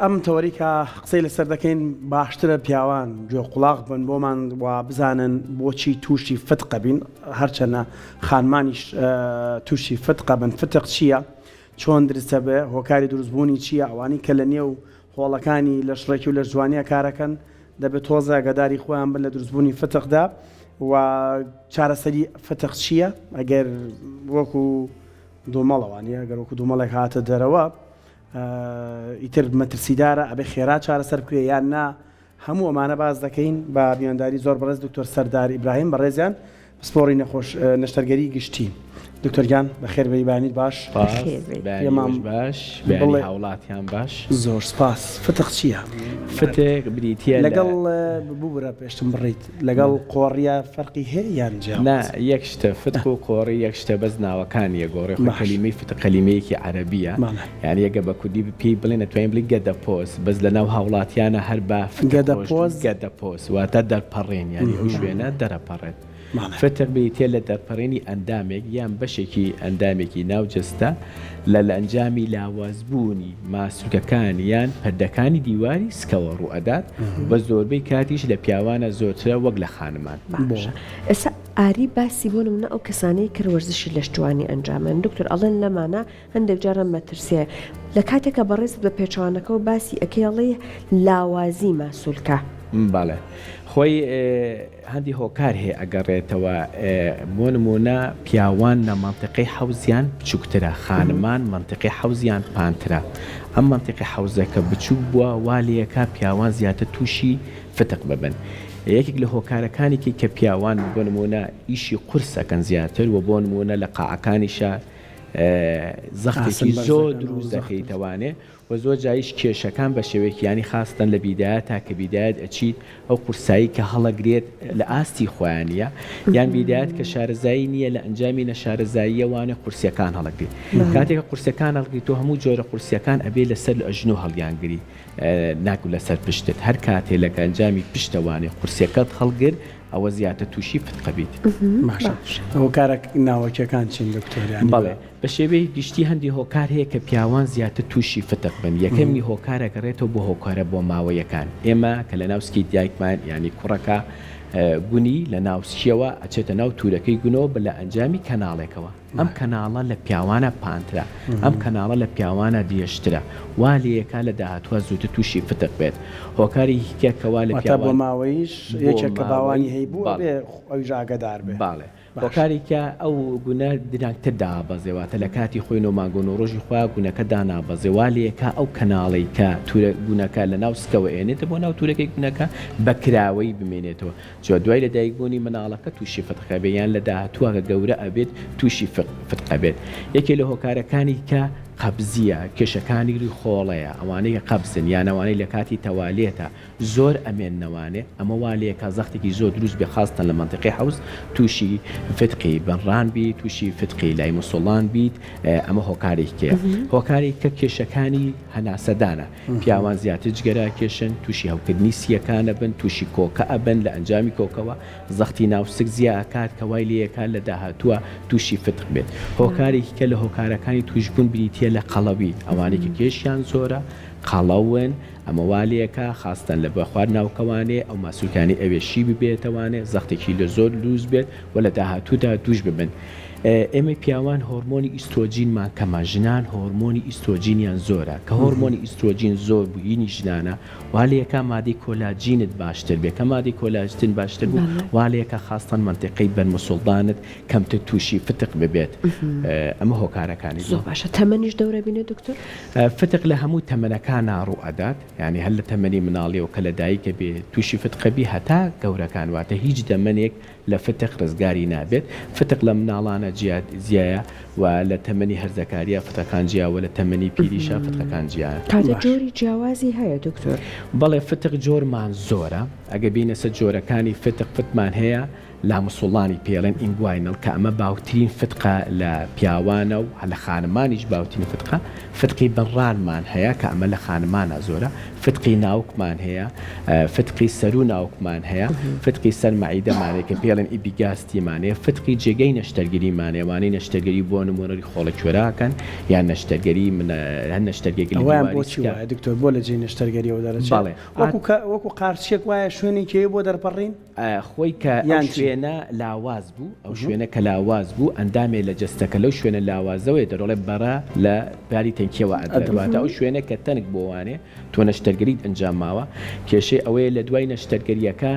ئەم تەوەری کە قسەی لەسەر دەکەین باشترە پیاوان گوێ قوڵاغ بن بۆمان و بزانن بۆچی تووشی فتقە بین هەرچەنە خانمانیش تووشی فتقە بن فتق چییە؟ چۆن درستە بێ هۆکاری دروستبوونی چییە ئەوانی کە لە نێو هۆڵەکانی لەشڕێکی و لەشجوانیە کارەکەن دەبێت تۆزە ئاگاداری خۆیان بن لە دروستبوونی فتقدا و چارەسەری فتق چییە ئەگەر وەکو دومەڵە وانیە گەر وەکو دومەڵێک هاتە دەرەوە ئیتر مەترسیدارە ئەبێ خێرا چارەسەر بکرێ یان نا هەموو ئەمانە باس دەکەین بە میوانداری زۆر بەڕێز دکتۆر سەردار ئیبراهیم بەڕێزیان پسپۆڕی نەخۆش نەشتەرگەری گشتی دکتۆر گیان بەخێر بێی بەیانیت باش پێمان باش بەیانی هاوڵاتیان باش زۆر سپاس فتق چییە؟ فتق بریتییە لەگەڵ ببورە پێشتم بڕیت لەگەڵ قۆڕیە فەرقی هەیە یان جیاواز؟ نا یەک شتە فتق و قۆڕی یەک شتە بەس ناوەکانی ئەگۆڕێ خۆی کەلیمەی فتق کەلیمەیەکی عەرەبیە یانی ئەگەر بە کوردی پێی بڵێن ئەتوانین بڵێین گەدەپۆز بەس لەناو هاوڵاتیانە هەر بە فتق گەدەپۆز گەدەپۆز واتە دەرپەڕین یانی ئەو شوێنە دەرەپەڕێت. فتق بریتیە لە دەرپەڕینی ئەندامێک یان بەشێکی ئەندامێکی ناو جەستە لە لە ئەنجامی لاوازبوونی ماسولکەکان یان پەردەکانی دیواری سکەوە ڕووئەدات و زۆربەی کاتیش لە پیاوانە زۆرترە وەک لە خانمان. باشە ئێستا ئاری باسی بۆ نمونە ئەو کەسانەی کە وەرزشی لەشجوانی ئەنجامەن دکتۆر ئەڵێن لەمانە هەندێک جار ئەم مەترسیە لە کاتێکا بەڕێزت بە پێچەوانەکەوە باسی ئەکەی ئەڵێی لاوازی ماسولکە. بەڵێ خۆی هەندی هۆکار هەیە ئەگەڕێتەوە بۆ نمونە پیاوان لە مەنتیقەی حەوزیان بچوکترە خانمان مەنتیقەی حەوزیان پانترە ئەم مەنتیقەی حەوزە کە بچوک بووە وا لێکا پیاوان زیاتر توشی فتق ببن یەکێک لە هۆکارەکانی کە پیاوان بۆ نمونە ئیشی قورس ئەکەن زیاتر و بۆ نمونە لە قاعەکانیشا زەختێکی زۆر دروست دەکەیتەوانێ و زۆر جاریش کێشەکان بە شێوەیەکی یانی خاستەن لە بیدایەتا کە بیدایەت ئەچیت ئەو قورسایی کە هەڵەگرێت لە ئاستی خۆیان نیە یان بیدایەت کە شارەزایی نیە لە ئەنجامی نەشارەزاییە وانێ قورسیەکان هەڵەگری کاتێک کە قورسەکان هەڵگری تۆ هەموو جۆرە قورسیەکان ئەبێ لەسەر ئەژنۆ هەڵیانگری ناکو لەسەر پشتت هەر کاتێ لە ئەنجامی پشتە وانێ قورسیەکەت هەڵگر ئەوە زیاتر تووشی فتقە بیت. باشە هۆکارە ناوەکیەکان چین دکتۆر؟ یانی بەڵێ بە شێوەیەکی گشتی هەندی هۆکار هەیە کە پیاوان زیاتر تووشی فتق بن یەکەمی هۆکار ئەگەڕێتەوە بۆ هۆکارە بۆماوەیەکان ئێمە کە لە ناو سکی دایکمان یانی کوڕەکە گونی لە ناو سکیەوە ئەچێتە ناو تورەکەی گونەوە بە لە ئەنجامی کەناڵێکەوە ئەم کەناڵە لە پیاوانە پانترە، ئەم کەناڵە لە پیاوانە درێژترە، وا لێیەکا لە داهاتووا زووتر تووشی فتق بێت. هۆکاری هیکە کە وا لە واتە پیاوان بۆ ماوەییش بۆ یەکێک کە باوانی ماوەی هەیبوو بەڵێ. ئەبێ ئەویش ئاگەدار بێ. بەڵێ. باشە. هۆکاری کە ئەو گونە درەنگتر دابەزێ واتە لە کاتی خۆی نۆ مانگ و نۆ ڕۆژی خۆیا گونەکە دانابەزێ وا لێیەکا ئەو کەناڵەی کە تورە گونەکە لە ناو سکەوە ئێنێتە بۆ ناو تورەکەی گونەکە بە کراوەیی بمێنێتەوە. جا دوای لە دایک بوونی مناڵەکە تووشی فتق ئەبێت یان لە داهاتووە کە گەورە ئەبێت تووشی فتق ئەبێت یەکێ لە هۆکارەکانی کە قەبزیە کێشەکانی ڕیخۆڵەیە ئەوانەی کە قەبزن یان ئەوانەی لە کاتی تەوالێتە زۆر ئەمێننەوانێ ئەمە وا لێکا زەختێکی زۆر دروست بێ خاستەن لە مەنتیقەی حەوز تووشی فتقی بنڕان بیت تووشی فتقی لای موسوڵان بیت ئەمە هۆکارێکیە هۆکارێک کە کێشەکانی هەناسەدانە پیاوان زیاتر جگەرە ئەکێشن، تووشی هەوکردنی سییەکان ئەبن، تووشی کۆکە ئەبن، لە ئەنجامی کۆکەوە زەختی ناو سک زیا ئەکات کە وای لێیەکات لە داهاتووە تووشی فتق بێت. هۆکارێکی کە لە هۆکارەکانی تووشبوون بریتییە لە قەڵەوی، ئەوانەی کە کێشیان زۆرە، قەڵەون، ئەمە وا لێکا خاستەن لە بەخوار ناوکەوانێ ئەو ماسولکانەی ئەوێ شی ببێتەوانێ زەختێکی لە زۆر دروست بێت و لە داهاتوودا تووش ببن. ئێمەی پیاوان هۆرمۆنی ئیسترۆجینمان کەمە، ژنان هۆرمۆنی ئیسترۆجینیان زۆرە، کە هۆرمۆنی ئیسترۆجین زۆر بوو هینی ژنانە وا لێکا مادەی کۆلاجینت باشتر بێ، کە مادەی کۆلاجتن باشتر بوو وا لێکا خاستەن مەنتیقەی بەر مسوڵدانت کەمتر تووشی فتق ببێت، ئەمە هۆکارەکانی بوو. زۆر باشە تەمەنیش دەور ئەبینێ دکتۆر؟ فتق لە هەموو تەمەنەکانا ڕوو ئەدات، یانی هەر لە تەمەنی مناڵیەوە کە لە دایک ئەبێ تووشی فتق ئەبی هەتا گەورەکان، واتە هیچ دەمەنێک لە فتق ڕزگاری نابێت، فتق لە مناڵانە جیا جیایە و لە تەمەنی هەرزەکارییا فتقەکان جیا و لە تەمەنی پیریشا فتقەکان جیایە. کاتە جۆری جیاوازی هەیە دکتۆر؟ بەڵێ فتق جۆرمان زۆرە ئەگەر بێینە سەر جۆرەکانی فتق فتمان هەیە لامسوڵانی پێڵێن inguinal کە ئەمە باوترین فتقە لە پیاوانە و لە خانمانیش باوترین فتقە فتقی بنڕانمان هەیە کە ئەمە لە خانمانا زۆرە فتقی ناوکمان هەیە، فتقی سەروو ناوکمان هەیە، فتقی سەر مەعیدەمان هەیە کە پێڵێن epigastric مان هەیە، فتقی جێگەی نەشتەرگەریمان هەیە، وانەی نەشتەرگەری بۆ. نموونە ڕیخۆڵە کوێراکەن یان نەشتەرگەری هەر نەشتەرگەیەک لە ئەوەیان دیواری بۆچی سکە. وایە دکتۆر بۆ لە جێی نەشتەرگەریەوە دەرەچێت؟ بەڵێ وەکو کە وەکو قارچیەک وایە شوێنێکی هەیە بۆ دەرپەڕین؟ خۆی کە ئەو یان چی؟ شوێنە لاواز بوو ئەو شوێنە کە لاواز بوو ئەندامێ لە جەستەکە لەو شوێنە لاوازەوەیە دەرۆڵێ بەڕە لە باری تەنکیەوە ئەدرێت واتە ئەو شوێنە کە تەنک بۆوانێ تۆ نەشتەرگەریت ئەنجام ماوە کێشەی ئەوەیە لە دوای نەشتەرگەریەکە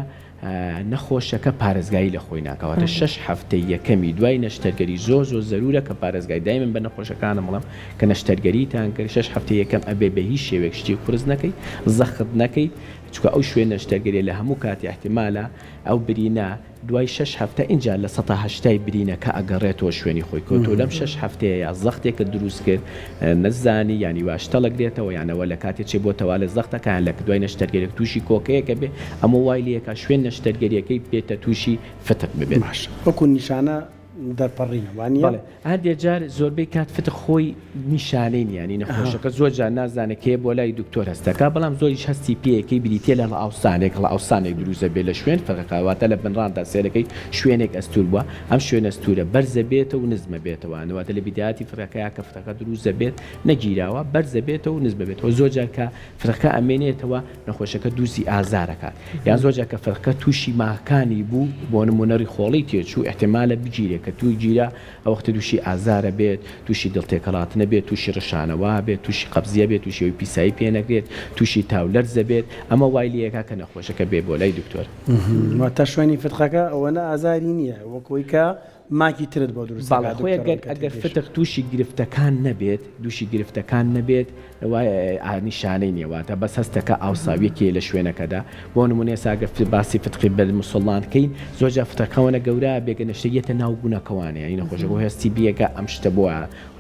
نەخۆشەکە پارێزگاری لە خۆی ناکا واتە شەش هەفتەی یەکەمی دوای نەشتەرگەری زۆر زۆر زەرورە کە پارێزگای دایمن بە نەخۆشەکانم بڵێم کە نەشتەرگەریتان کرد شەش هەفتەی یەکەم ئەبێ بە هیچ شێوەیەک شتی قورس نەکەیت زەخت نەکەیت چونکە ئەو شوێن نەشتەرگەریە لە هەموو کاتی ئیحتیمالە ئەو برینە دوای شەش هەفتە ئینجا لە سەتا هەشتای برینەکە ئەگەڕێتەوە شوێنی خۆی کە تۆ لەم شەش هەفتەیەیا زەختێکت دروست کرد نەتزانی یانی وا شتەڵەگرێتەوە یان ئەوە لە کاتێ چێ بۆ تەوالێت زەختەکە یان لە دوای نەشتەرگەریەک توشی کۆکەیەکە بێ ئەمە وای لێکا شوێن نەشتەرگەریەکەی بێتە توشی فتق ببێت. باشە وەکو نیشانە دەرپەڕینە وانیە؟ بەڵێ هەندێ جار زۆربەی کات فتق خۆی نیشانەی نیە یانی نەخۆشەکە زۆر جار نازانێ کێ بۆ لای دکتۆر هەستەکا بەڵام زۆریش هەستی پێیەکەی بریتیە لە هەڵئاوسانێک هەڵئاوسانێک دروست دەبێت لە شوێن فتقەکە واتە لە بنڕاندا سێرەکەی شوێنێک ئەستور بووە ئەم شوێنە ئەستورە بەرزە بێتەوە و نزمە بێتەوە واتە لە بیدایەتی فتقەکەیا کە فتقەکە دروست دەبێت نەگیراوە بەرزە بێتەوە و نزمە بێتەوە زۆر جار کە فتقەکە ئەمێنێتەوە نەخۆشەکە دووسی ئازار ئەکات یان زۆر جار کە فتقەکە تووشی ماکانی بوو بۆ نموونە ڕیخۆڵەی تێچوو ئیحتیمالە بگیرێ کە توو گیرا ئەو وەختە تووشی ئازارە بێت تووشی دڵ تێکەڵاتنە بێت تووشی ڕشانەوە بێت تووشی قەبزیە بێت تووشی ئەوەی پیسایی پێ نەکرێت تووشی تاو لەرزە بێت ئەمە وای لێ ئەکا کە نەخۆشەکە بێ بۆ لای دکتۆر. واتە شوێنی فتقەکە ئەوەنە ئازاری نییە وەک ئەوەی کە ماکی ترت بۆ دروست بەڵێ دەکات خۆی دکتۆر ئەگەر ئەو کەتە ئەگەر پێش. فتق تووشی گرفتەکان نەبێت دووشی گرفتەکان نەبێت وایە نیشانەی نیە واتە بەس هەستەکە ئاوساویەکی هەیە لە شوێنەکەدا بۆ نمونە ئێستا گەر باسی فتقی بەر موسڵمان کەین زۆر جار فتقەکە ئەوەنە گەورە بێ گەر نەشتێک یەتە ناو گونەکەوانێ یانی نەخۆشەکە هەستی بیەکە ئەم شتە بۆ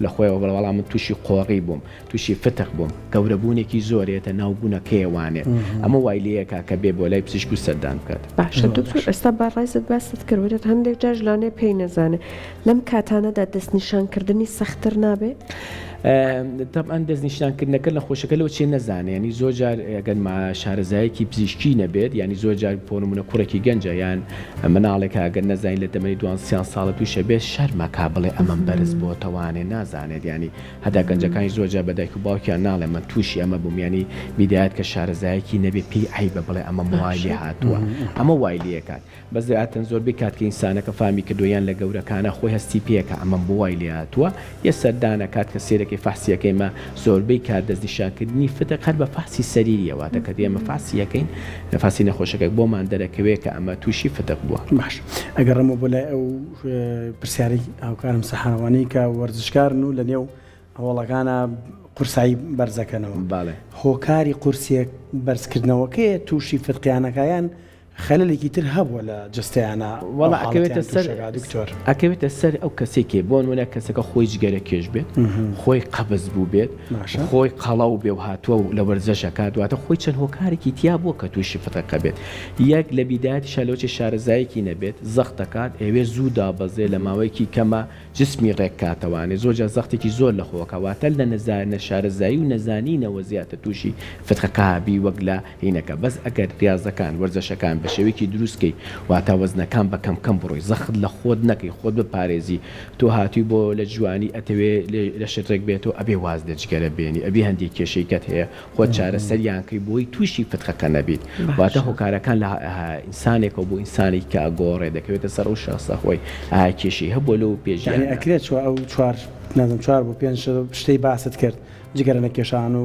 لە خۆیەوە بڵێ وەڵا من تووشی قۆڕی بووم تووشی فتق بووم گەورە بوونێکی زۆر یەتە ناو گونەکەیەوانێ ئەمە وای لێیەکا کە بێ بۆ لای پزیشک و سەردان بکات. باشە دکتۆر ئێستا بەڕێزت باست کرد وتت هەندێک جار لەوانەیە پێی نەزانێ لەم کاتانەدا دەستنیشان کردنی سەختتر نابێ؟ تەبعەن دەستنیشانکردنەکە نەخۆشەکە لەوە چێ نەزانێ یانی زۆر جار ئەگەر ما شارەزایەکی پزیشکی نەبێت یانی زۆر جار بۆ نمونە کوڕێکی گەنجە یان مناڵێکە ئەگەر نەزانین لە تەمەنی دوان سیان ساڵە تووشە بێت شەرمەکە بڵێ ئەمەم بەرز بۆ تەوانێ نازانێت یانی هەتا گەنجەکانی زۆر جار بە دایک و باوکیان ناڵێ من تووشی ئەمە بووم یانی بیدایەت کە شارەزایەکی نەبێ پێی عەیبە بڵێ ئەمەم وای لێ هاتووە ئەمە وای لێکات بەس عادەتەن زۆربەی کات کە ئینسانەکە فامی کردوە یان لە گەورەکانە خۆی هەستی پێکا ئەمەم بۆ وای لێهاتوە یە سەردانە کات کە سێرەکەی فەحسی ئەکەیمە زۆربەی کات دەستنیشان کردنی فتق هەر بە فەحسی سەریریە واتە کە ئێمە فەحسی ئەکەین فەحسی نەخۆشەکە بۆمان دەرەکەوێ کە ئەمە توشی فتق بوە. باش ئەگەڕێمەوە بۆ لای ئەو پرسیارەی هاوکارم سەحان ئەوانەی کە وەرزشکارن و لە نێو هۆڵەکانا قورسایی بەرزەکەنەوە بەڵێ. هۆکاری قورسیە بەرزکردنەوەکەیە توشی فتقیانەکە یان خەلەلێکی تر هەبووە لە جەستەیانا ئەو وەڵا ئەکەوێتە حاڵەتەیان سەر تووش ئەکا دکتۆر؟ ئەکەوێتە سەر ئەو کەسەی کێ بۆ نمونە کەسەکە خۆی جگەرە کێش بێت خۆی قەبز بوو بێت باشە. خۆی قەڵەو بێ و هاتووە و لە وەرزش ئەکات واتە خۆی چەند هۆکارێکی تیا بووە کە تووشی فتقە بێت یەک لە بیدایەتیشا لەوەچێ شارەزایەکی نەبێت زەخت ئەکات ئەیەوێ زوو دابەزێ لە ماوەیەکی کەما جسمی ڕێک کاتەوانێ زۆر جار زەختێکی زۆر لە خۆ ئەکا واتە لە نەزا نەشارەزایی و نەزانینەوە زیاتر تووشی فتقەکە بی وەک لە هینەکە بەس ئەگەر ریازەکان وەرزەشەکان بە شێوەیەکی دروست کەی واتا وەزنەکان بە کەم کەم بڕۆی زەخت لە خۆت نەکەی خۆت بپارێزی تۆ هاتووی بۆ لە جوانی ئەتەوێ لەشت ڕێک بێتەوە ئەبێ واز لە جگەرە بێنی ئەبێ هەندێک کێشەی کەت هەیە خۆت چارەسەریان کەی بۆی تووشی فتقەکە نەبیت واتە باشە. هۆکارەکان لە ئینسانێکەوە بۆ ئینسانێکی کە ئەگۆڕێ دەکەوێتە سەر ئەو شەخسە خۆی ئایا کێشەی هەبووە لەو پێش یان یانی نا. ئەکرێت چوار ئەو چوار نازم چوار بۆ پێنج شتەی باست کرد جگەرە نەکێشان و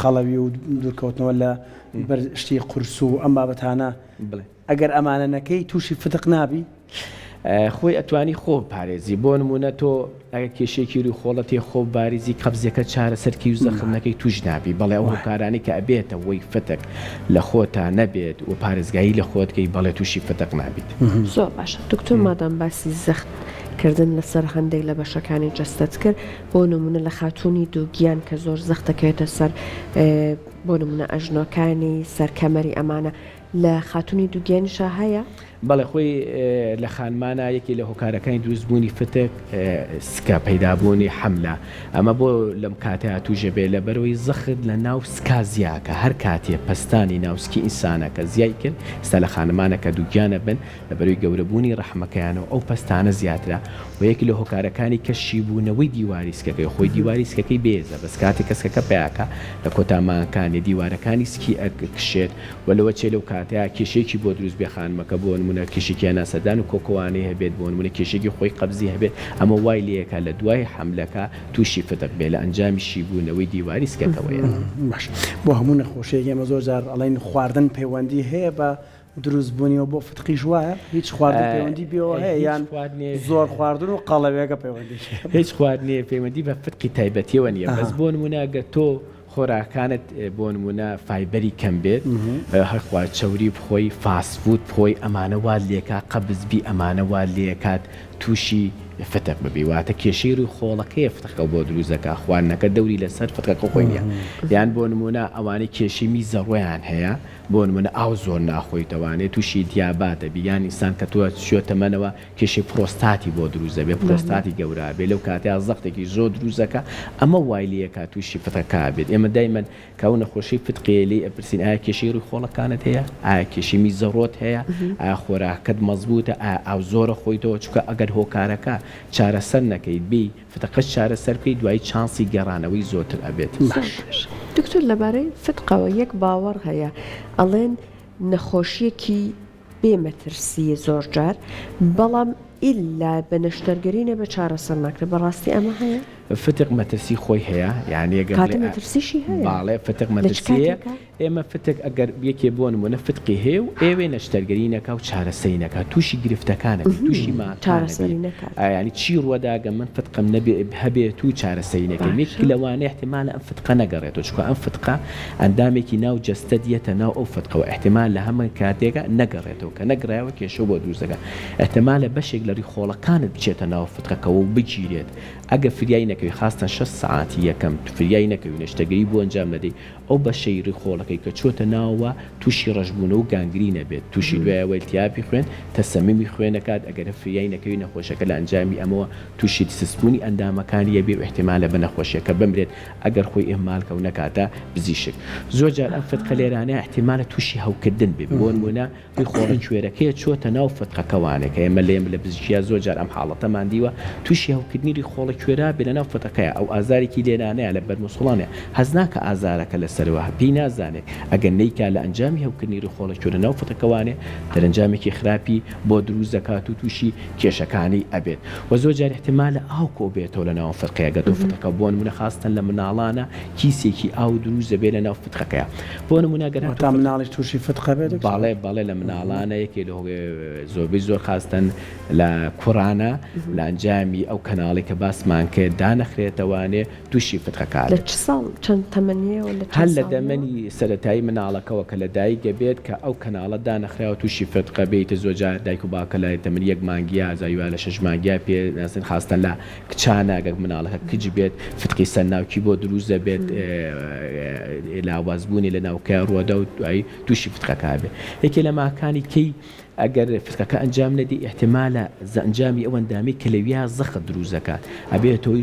قەڵەوی و دوورکەوتنەوە لە بەر شتی قورس و ئەم بابەتانە بڵێ. ئەگەر ئەمانە نەکەی تووشی فتق نابی؟ خۆی ئەتوانی خۆ بپارێزی بۆ نمونە تۆ ئەگەر کێشەیەکی روی خۆڵت هەیە خۆ بباریزی قەبزیەکە چارەسەر کەی و زەخم نەکەی توش نابی بەڵێ ئەو هۆکارانەی کە ئەبێتە هۆی فتق لە خۆتا نەبێت و پارێزگایی لە خۆت کەی بەڵێ توشی فتق نابیت. زۆر باشە دکتۆر مادام باسی زەخت کردن لەسەر هەندێک لە بەشەکانی جەستەت کرد بۆ نمونە لە خاتوونی دووگیان کە زۆر زەخت دەکەوێتە سەر بۆ نمونە ئەژنۆکانی سەر کەمەری ئەمانە لە خاتوونی دووگیانیشا هەیە؟ بەڵێ خۆی لە خانمانا یەکێ لە هۆکارەکانی دروست بوونی فتق سکە پەیدابوونی حەملە ئەمە بۆ لەم کاتەیا تووشە بێ لەبەرئەوەی زەخت لە ناو سکا زیاکە هەر کاتێ پەستانی ناو سکی ئینسانەکە زیای کرد ئێستا لە خانمانە کە دووگیانە بن لەبەرئەوەی گەورە بوونی ڕەحمەکەیانەوە ئەو پەستانە زیاترە و یەکی لە هۆکارەکانی کە شیبوونەوەی دیواری سکەکەی خۆی دیواری سکەکەی بێزە بەس کاتێ کە سکەکە پیاکە لە کۆتا مانگەکانی دیوارەکانی سکی ئەکشێت وە لەوە چێ لەو کاتەیا کێشەیەکی بۆ دروست بێ خانمەکە بۆ نمونە کێشێکی هەناسەدان و کۆکەوانەی هەبێت بۆ نمونە کێشێکی خۆی قەبزی هەبێت ئەمە وای لێکا لە دوای حەملەکە توشی فتق بێ لە ئەنجامی شیبوونەوەی دیواری سکەکەوەیە. باش بۆ هەموو نەخۆشیەک ئێمە زۆر جار ئەڵێین خواردن پەیوەندی هەیە بە دروست بوونیەوە بۆ فتقیش وایە هیچ خواردن پەیوەندی پێوە هەیە یان زۆر خواردن و قەڵەوێکە پەیوەندی هیچ خواردنێ پەیوەندی بە فتقی تایبەتیەوە نییە بەس بۆ نمونە گەر تۆ خۆراکانت بۆ نمونە fiber ی کەم بێت هەرخوا چەوری بخۆی fast food بخۆی ئەمانە وات لێکا قەبز بی ئەمانە وات لێکات توشی فتق ببی واتە کێشەی ڕوی خۆڵەکەیە فتقەکە بۆ دروست دەکا خواردنەکە دەوری لەسەر فتقەکە خۆی نیە یان بۆ نمونە ئەوانەی کێشەی میزەڕۆیان هەیە بۆ نمونە ئاو زۆر ناخۆیتەوانێ توشی دیابات دەبی یان ئینسان کە تۆ چیۆ تەمەنەوە کێشەی پرۆستاتی بۆ دروست دەبێت پرۆستاتی گەورە ئەبێت لەو کاتەیا زەختێکی زۆر دروست دەکا ئەمە وای لێکا تووشی فتقەکە ئەبێت ئێمە دایمەن کە ئەو نەخۆشی فتقەیە لێی ئەپرسین ئایا کێشەی ڕووی خۆڵەکانت هەیە ئایا کێشەی میزەڕۆت هەیە ئایا خۆراکەت مەزبووتە ئایا ئاو زۆرە خۆیتەوە چونکە ئەگەر هۆکارەکە چارەسەر نەکەیت بێی فتقەش چارەسەر بکەیت دوایی چانسی گەڕانەوەی زۆرتر ئەبێت. باش دکتۆر لەبارەی فتقەوە یەک باوەڕ هەیە ئەڵێن نەخۆشیەکی بێ مەترسییە زۆر جار، بەڵام ئیلا بە نەشتەرگەری نەبێت چارەسەر ناکرێت، بەڕاستی ئەمە هەیە؟ فتق مەترسی خۆی هەیە، یانی ئەگەر کاتە مەترسیشی هەیە؟ باڵێ فتق مەترسی هەیە، ئێمە فتق ئەگەر یەکێ بۆ نموونە فتقی هەیە و ئێوێ نەشتەرگەری نەکا و چارەسەری نەکا تووشی گرفتەکان ئەبێ تووشی ماکان ئەبێ یانی چی ڕووەدا گەر من فتقم نەبێ هەبێت و چارەسەری نەکەم یەک لەوانەیە ئیحتیمالە ئەم فتقە نەگەڕێتەوە چونکە ئەم فتقە ئەندامێکی ناو جەستەت یەتە ناو ئەو فتقەوە ئیحتیمال لە هەمان کاتێکا نەگەڕێتەوە کە نەگڕایەوە کێشەو بۆ دروست دەکات ئیحتیمالە بەشێک لە ڕیخۆڵەکانت بچێتە ناو فتقەکەوە و بگیرێت ئەگەر فریای نەکەوی خاستەن شەش سەعاتی یەکەم فریای نەکەوی نەشتەرگەری بۆ ئەنجام نەدەی ئەو بەشەی ڕیخۆڵەکەی کە چۆتە ناوەوە توشی ڕەشبوونەوە و گانگرین ئەبێت توشی دوایەوە التهابی خوێن تەسەممی خوێن ئەکات ئەگەر فریای نەکەوی نەخۆشەکە لە ئەنجامی ئەمەوە توشی سستبوونی ئەندامەکانی ئەبێ و ئیحتیمالە بە نەخۆشیەکە بمرێت ئەگەر خۆی ئیهمال کە و نەکاتە پزیشک. زۆر جار ئەم فتقە لێرانەیە ئیحتیمالە توشی هەوکردن بێ. بۆ نمونە ڕیخۆڵە کوێرەکەیە چۆتە ناو فتقەکەوانێ کە ئێمە لێم لە پزیشکیا زۆر جار ئەم حاڵەتەمان دیوە توشی هەوکردنی ڕیخۆڵە کوێرا بێ لەناو فتقەکەیا ئەو ئازارێکی لێرانەیە لە بەرموسڵانێ هەست ناکا ئازارەکە لەسەرەوە پێی نازانێ ئەگەر نەیکا لە ئەنجامی هەوکردنی ڕیخۆڵە کوێرە ناو فتقەکەوانێ دەرەنجامێکی خراپی بۆ دروست دەکات و توشی کێشەکانی ئەبێت وە زۆر جار ئیحتیمالە ئاو کۆ بێتەوە لە ناو فتقەیە گەر تۆ فتقەکە بۆ نمونە خاستەن لە مناڵانە کیسێکی ئاو دروست دەبێت لە ناو فتقەکەیا بۆ نمونە گەر هاتوو واتە مناڵیش توشی فتقە بێت دکتۆر؟ بەڵێ بەڵێ لە مناڵانە یەکێ لە زۆربەی زۆر خاستەن لە کوڕانە لە ئەنجامی ئەو کەناڵی کە باسمان کرد دانەخرێتەوانێ تووشی فتقەکە لە چ ساڵ چەند تەمەنیەوە لە چەند هەر لە دەمەنی سەرەتایی مناڵەکەوە کە لە دایک دەبێت کە ئەو کەناڵە دانەخراوە تووشی فتقە بێیتە زۆر جار دایک و باوکە لە تەمەنی یەک مانگیا جاری وایە لە شەش مانگیا پێ ناسن خاستەن لە کچانە گەر مناڵەکە کچ بێت فتقی سەر ناوکی بۆ دروست دەبێت لاوازبوونی لە ناوکە ڕووەدا و دوایی تووشی فتقەکە بێت یەکێ لە ماکانی کەی ئەگەر فتقەکە ئەنجام نەدی ئیحتیمالە ئەنجامی ئەو ئەندامی کە لەویا زەخت دروست دەکات ئەبێتەوە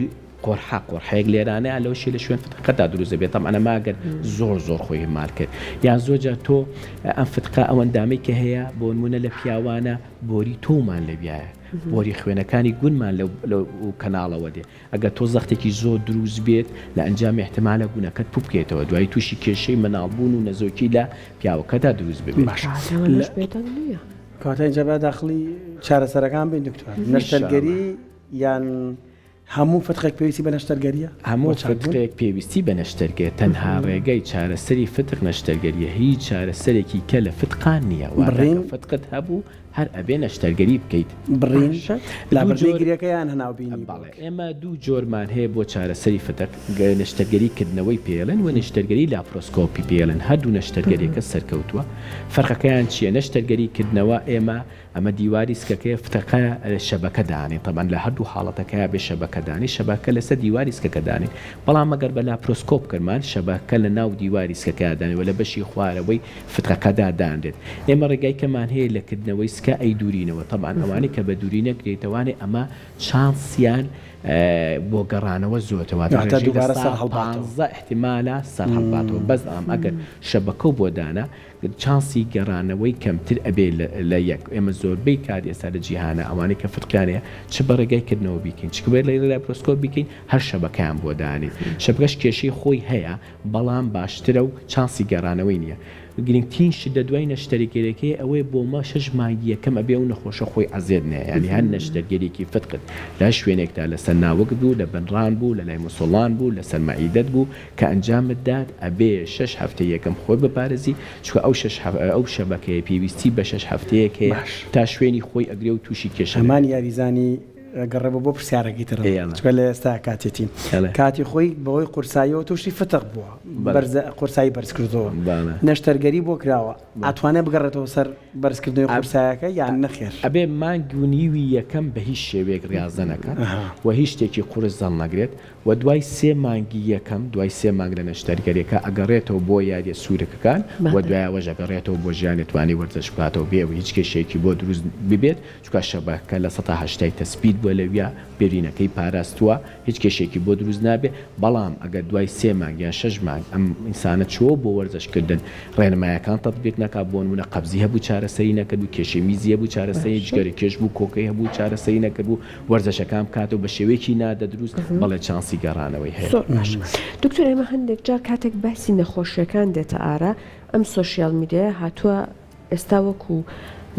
قۆرحە، قۆرحەیەک لێرانەیە لەوەشی لە شوێن فتقەکەدا دروست دەبێت تەبعەن ئەمە ئەگەر زۆر زۆر خۆی ئیهمال کرد یان زۆر جار تۆ ئەم فتقە ئەو ئەندامەی کە هەیە بۆ نمونە لە پیاوانە بۆری تۆمان لەویایە بۆری خوێنەکانی گونمان لەو کەناڵەوە دێ ئەگەر تۆ زەختێکی زۆر دروست بێت لە ئەنجامی ئیحتیمالە گونەکەت پوو بکەیتەوە دوایی تووشی کێشەی مناڵبوون و نەزۆکی لە پیاوەکەدا دروست ببێت. باشە کەواتە ئینجا با داخڵی چارەسەرەکان بین دکتۆر نەشتەرگەری یان هەموو فتقێک پێویستی بە نەشتەرگەریە؟ هەموو فتقێک پێویستی بە نەشتەرگەیە، تەنها ڕێگای چارەسەری فتق نەشتەرگەریە، هیچ چارەسەرێکی کە لە فتقا نیە، واتە کە فتقت هەبوو هەر ئەبێ نەشتەرگەری بکەیت. بڕین، لابردنی گرێکە یان هەناوبینی بەڵێ ئێمە دوو جۆرمان هەیە بۆ چارەسەری فتق، نەشتەرگەری کردنەوەی پێڵێن و نەشتەرگەری لاپرۆسکۆپی پێڵێن، هەردوو نەشتەرگەریەکە سەرکەوتووە، فەرقەکەیان چیە؟ نەشتەرگەری کردنەوە ئێمە ئەمە دیواری سکەکەیە فتەقە شەبەکە دانێن تەبعەن لە هەردوو حاڵەتەکەیا بێ شەبەکە دانێ شەبەکە لەسەر دیواری سکەکە دانێن بەڵام ئەگەر بە لاپرۆسکۆپ کردمان شەبەکە لە ناو دیواری سکەکەیا دانێ وە لە بەشی خوارەوەی فتقەکەدا دانرێت ئێمە ڕێگای کەمان هەیە لە کردنەوەی. سکە ئەیدورینەوە تەبعەن ئەوانەی کە بە دوری نەکرێتەوانێ ئەمە چانسیان بۆ گەڕانەوە زۆرتە واتە واتە ڕێژەی لە دووبارە سا سەر هەڵباتەوە. پانزە ئیحتیمالە سەر هەڵباتەوە بەس ئام ئەگەر شەبەکەو بۆ دانا چانسی گەڕانەوەی کەمتر ئەبێ لە یەک ئێمە زۆربەی کات ئێستا لە جیهانا ئەوانەی کە فتقیان هەیە چ بە ڕێگای کردنەوە بیکەین چ بە ڕێگای لاپرۆسکۆپ بیکەین هەر شەبەکەیان بۆ دانێین شەبەکەش کێشەی خۆی هەیە بەڵام باشترە و چانسی گەڕانەوەی نیە گرنگترین شت لە دوای نەشتەرگەریەکەی ئەوەیە بۆ مە شەش مانگی یەکەم ئەبێ ئەو نەخۆشە خۆی عەزێت نەیە یانی هەر نەشتەرگەریەکی فتقت لە هەر شوێنێکدا لەسەر ناوکت بوو لە بن ڕان بوو لە لای موسڵان بوو لەسەر مەعیدەت بوو کە ئەنجامت دات ئەبێ شەش هەفتەی یەکەم خۆت بپارێزی چونکە ئەو شەش ئەو شەبەکەیە پێویستی بە شەش هەفتەیەک هەیە باش. تا شوێنی خۆی ئەگرێ و توشی کێشە هەمان نەبێتەوە. یاریزانی گەڕێبە بۆ پرسیارەکەی ترم ئێڵە. چونکە لە ئێستا کاتێتی ئەڵێ. کاتی خۆی بەهۆی قورساییەوە توشی فتق بووە بەڵێ. بەرزە قورسایی بەرز کردەوە بەڵێ. نەشتەرگەری بۆ کراوە بەڵێ. ئەتوانێ بگەڕێتەوە سەر بەرزکردنەوەی ئە قورسایەکە یان نەخێر؟ ئەبێ مانگ و نیوی یەکەم بە هیچ شێوەیەک ڕیازە نەکات ئەها. و هیچ شتێکی قورس زەڵنەگرێت و دوای سێ مانگی یەکەم دوای سێ مانگ لە نەشتەرگەریەکە ئەگەڕێتەوە بۆ یاریە سورکەکان و بەڵێ. دوای ئەوەش ئەگەڕێتەوە بۆ ژیانی توانی وەرزش بکاتەوە بێ ئەوەی هیچ کێشەیەکی بۆ دروست ببێت چونکە شەبەکە 80% ی تەسبیت بووە لەویا برینەکەی پاراستووە هیچ کێشەیەکی بۆ دروست نابێ بەڵام ئەگەر دوای سێ مانگ یان شەش مانگ ئەم ئینسانە چووە بۆ وەرزش کردن ڕێنمایەکان تەتبیق نەکا بۆنمونە قەبزی هەبوو چارەسەری نەکردبوو کێشەی میزی هەبوو چارەسەری باشە. جگەرە کێش بوو کۆکەی هەبوو چارەسەری نەکردبوو وەرزەشەکان بکاتەوە بە شێوەیەکی نادەدروست بەڵێ چانسی گەڕانەوەی هەیە. زۆر باشە دکتۆر ئێمە هەندێک جار کاتێک باسی نەخۆشیەکان دێتە ئارا ئەم سۆشیال میدیایە هاتووە ئێستا وەکو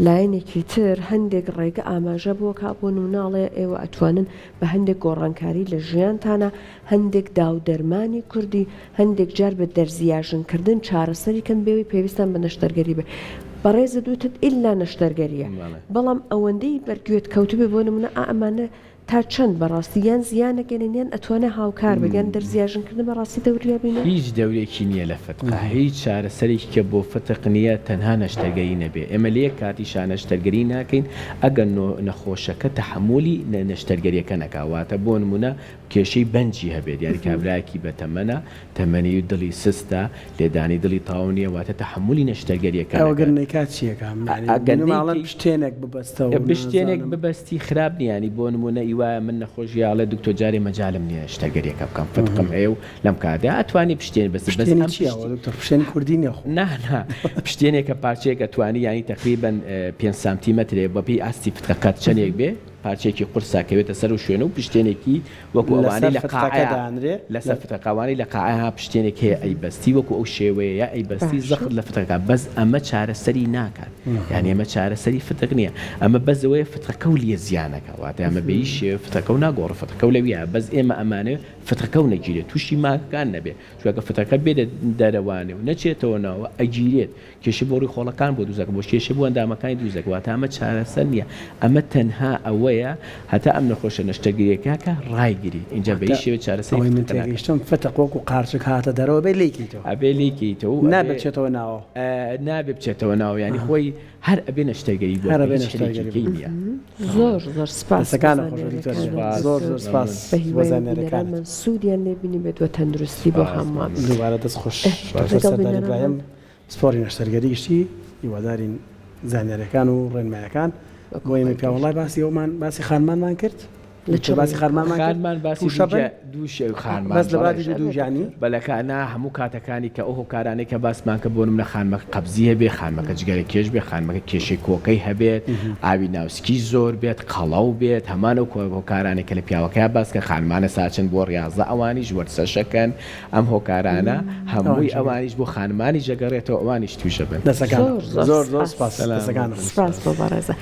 لایەنێکی تر هەندێک ڕێگە ئاماژە بۆ کا بۆ نمونە ئەڵێ ئێوە ئەتوانن بە هەندێک گۆڕانکاری لە ژیانتانا هەندێک داو دەرمانی کوردی هەندێک جار بە دەرزی یاژن کردن چارەسەری کەن بێوەی پێویستان بە نەشتەرگەری بێ بەڕێزت وتت ئیلا نەشتەرگەریە بەڵام ئەوەندەی بەر گوێت کەوتبێ بۆ نمونە ئا ئەمانە تا چەند بەڕاستی یان زیان ئەگەنن یان ئەتوانێ هاوکار بێت یان دەرزی یاژن کردن بەڕاستی دەوری ئەبینێ؟ هیچ دەورێکی نیە لە فتقا هیچ چارەسەرێکی کە بۆ فتق نیە تەنها نەشتەرگەری نەبێ ئێمە لە یەک کاتیشا نەشتەرگەری ناکەین ئەگەر نەخۆشەکە تەحەمولی نەشتەرگەریەکە نەکا واتە بۆ نمونە کێشەی بەنجی هەبێت یانی کابرایەکی بەتەمەنە تەمەنی و دڵی سستە لێدانی دڵی تەواو نیە واتە تەحەمولی نەشتەرگەریەکە ئەوە گەر نەکات. نەیکات چیەکا یانی ئەگەر بنەماڵەن نەیکەی پشتێنێک ببەستەوە بشتێنێک نازانم. ببەستی خراپ نیە یانی بۆ نمونە ئی وایە من نەخۆشی ئەڵێ دکتۆر جارێ مەجالم نیە نەشتەرگەریەکە بکەم فتقم هەیە و لەم کاتە ئەتوانی پشتێن بەستی بەس پشتێنی ئەم چیە ئەوە پشتی دکتۆر پشتێنی کوردی نیە خۆ. نا نا پشتێنێکە پارچەیەک ئەتوانی یانی تەقریبەن پێنج سانتیمەترێ بەپێی ئاستی فتقەکەت چەنێک بێ پارچەیەکی قورسە کەوێتە سەر و شوێنە و پشتێنێکی وەکو ئەوانەی لەسەر لە فتقەکە قاعەیا دانرێ لەسەر فتقەکە ئەوانەی لە قاعەیا پشتێنێک هەیە ئەیبەستی وەکو ئەو شێوەیە ئەیبەستی باشە. زەخت لە فتقەکە بەس ئەمە چارەسەری ناکات یانی ئەمە چارەسەری فتق نییە ئەمە بەس ئەوەیە فتقەکە و لیە زیانەکە واتە ئەمە بە هیچ شێوەیە فتقەکە و ناگۆڕێ فتقەکە و لەویایە بەس ئێمە ئەمانەوێ فتقەکە و نەگیرێت تووشی ماکەکان نەبێ چونکە فتقەکە بێتە دەرەوانێ و نەچێتەوە ناوە ئەگیرێت کێشەی بۆ ڕیخۆڵەکان بۆ دروست دەکات، بۆ کێشەی بۆ ئەندامەکانی دروست دەکات، واتە ئەمە چارەسەر نییە، ئەمە تەنها ئەوەیە هەتا ئەم نەخۆشە نەشتەرگەرییەکە کە ڕایگری، ئینجا بە واتە هیچ شێوەیەک چارەسەری ئەوەی من فتقە ناکات. تێگەیشتم فتق وەکو قارچک هاتە دەرەوە بێ لێی کەیتەوە. ئەبێ لێی کەیتەوە و نابێ ئەبێ بچێتەوە ناوەوە. نابێ بچێتەوە ناوەوە یانی خۆی هەر ئەبێ نەشتەرگەری بۆ هەر بکەی ئەبێ هیچ حلێکی نەشتەرگەری کەی بکەی. نییە. زۆر زۆر سپاس بۆ دەستەکانت خۆش بێت دکتۆر زانیاریەکانت گیان. زۆر دکتۆر زۆر سپاس بە بۆ هیوای زانیاریەکانت. بینەرانمان سوودیان لێ بینیبێت و تەندروستی بۆ سپاس هەمووان. مەمنون. دووبارە دەست خۆش سپاس. دکتۆر لەگەڵ سەردار بینەرانمان. ئیبراهیم پسپۆڕی نەشتەرگەری گشتی، هیوادارین زانیاریەکان و ڕێنمایەکان وەکو بۆ ئێمەی خۆی پیاو گەیشت. وەڵای باسی ئەومان باسی خانمانمان کرد لە چ دکتۆر باسی ڕوویەکەوە؟ خانمانمان کرد خانمان باسی تووشە بن دووگیا دوو شێو خانمان بەس لە بەڵێ بابی دوو دووگیانی بەلەکە نا هەموو کاتەکانی کە ئەو هۆکارانەی کە باسمان کرد بۆ نمونە خانمەکە قەبزی هەبێ خانمەکە جگەرە کێش بێ خانمەکە کێشەی کۆکەی هەبێت ئاوی ناوسکی زۆر بێت قەڵەو بێت هەمان ئەو هۆکارانەی کە لە پیاوەکەیا باس کە خانمانە ساچن بۆ ڕیاضە ئەوانیش وەرزەشەکەن ئەم هۆکارانە هەمووی ئەوانیش بۆ خانمانیش ئەگەڕێتەوە ئەوانیش تووشەبن. دەسەکانت زۆر زۆر زۆر زۆر سپاس سپاس. دەسەکانت خۆش. سپاس بۆ بەڕێزە.